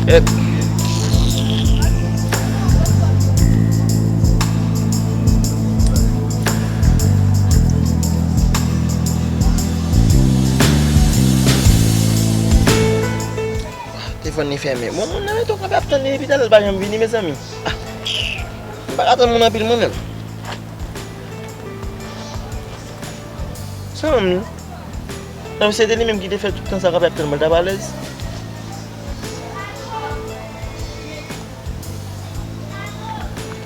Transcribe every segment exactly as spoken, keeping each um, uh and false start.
Èt. Telefòn li fèmen. Bon, moun nan ret kanpe ap tann li depi talè, l pa janm vini, mezanmi. Ah. M pa ka tann moun anpil, mwen menm. Sa menm li? Non, se te li menm ki te fè tout tan sa kanpe ap tann mwen, l t ap alèz.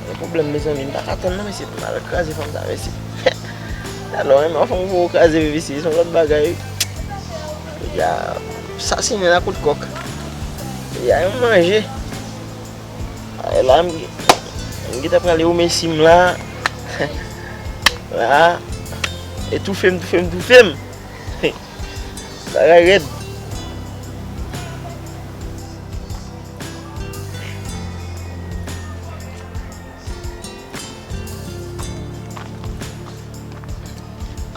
Gen pwoblèm, mezanmi, m pa ka tann non, mesye, pou m al kraze fanm sa, mesye. Alò, renmen yon fanm pou w kraze, wi, mesye, se yon lòt bagay, wi. Jodi a, sasinen l a kout kòk. Jodi a, yon manje. Ay, la, m, m gentan prale o Messi m la. La. E toufe m, toufe m, toufe m. Bagay rèd.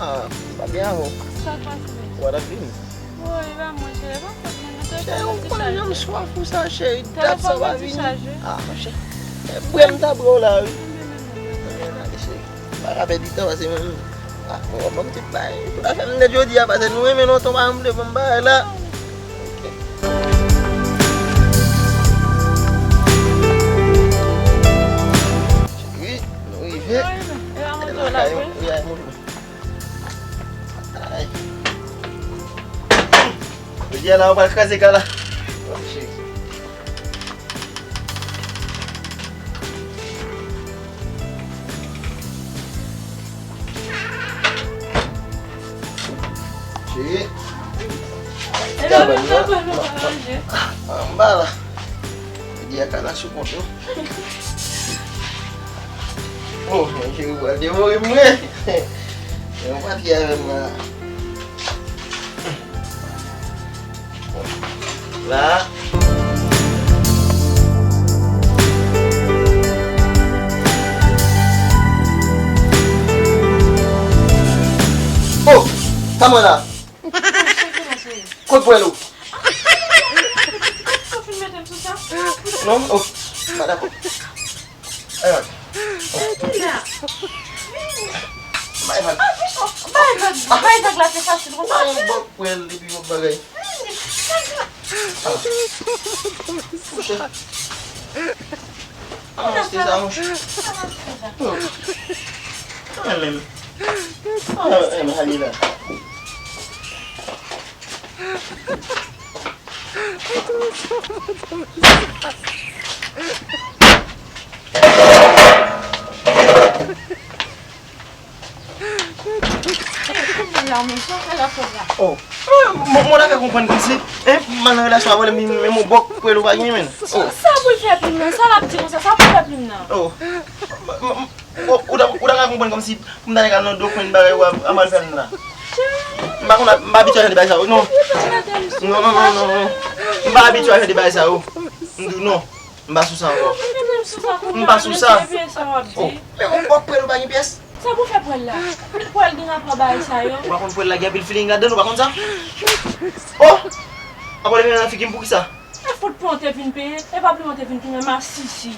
Ah, m pa byen avè w. Sa k pase? Ou pa t ap vini? Woy, e pa mwen, cheri, e pa fòt mwen, non. Cheri, ou konnen jan m swaf ou sa, cheri. Dat sa w pa vini. Ah, cheri. Bwè m ta bwè w la, wi. Gade, cheri. M pa ka pèdi tan, pase mwen menm. Ah, bon, bon, ti bay. Pou ta fè m nèt jodi a, pase nou renmen lontan, pa janm vle ban m bagay la. Ok. Cheri, nou rive. Wi, ay, moto. Ay. Jodi a la, ou pral kraze kay la. Cheri. Cheri. Anba la. Jodi a kay la sou kont nou. Oh, men cheri, ou pral devore m vre. Yon pati avè m la. La. Oh! Sa mwen la! Kot pwèl ou? Non, oh, pa dakò. Ay, ay. Bay vag. Bay vag, bay vag la, se fasil konsa. Ou pa yon bòk pwèl epi yon bagay. Ah. Mouche. Ah, se sa, mouche. Oh. Ah, men, men. Ah, men, men, ale la. Oh. Mwen, mwen ta fè konprann kòmsi, hein, m al nan relasyon avè l, men, men yon bòk pwèl ou pa gen, men. Oh. Sa pou l fè plim nan? Sa l ap di konsa? Sa pou l fè plim nan? Oh. M, m, Ou, ou ta, ou ta ka konprann kòmsi pou m ta nèg al nan do kwen bagay ou ap, ap mal fè m la. M pa konn, m pa abitye a jan de bagay sa yo, non. Non, non, non, non, non. M pa abitye a jan de bagay sa yo. M di w non. M pa sou sa ankò. M pa sou sa. Oh, men yon bòk pwèl ou pa gen pyès. Sa pou fè pwèl la? Pwèl gen rapò bagay sa yo. Ou pa konn pwèl la gen anpil feeling ladan l, ou pa konn sa? Oh! Apa w te vin nan figi m poukisa? E fout pran te vin peye, e pa pran te vin peye, masisi.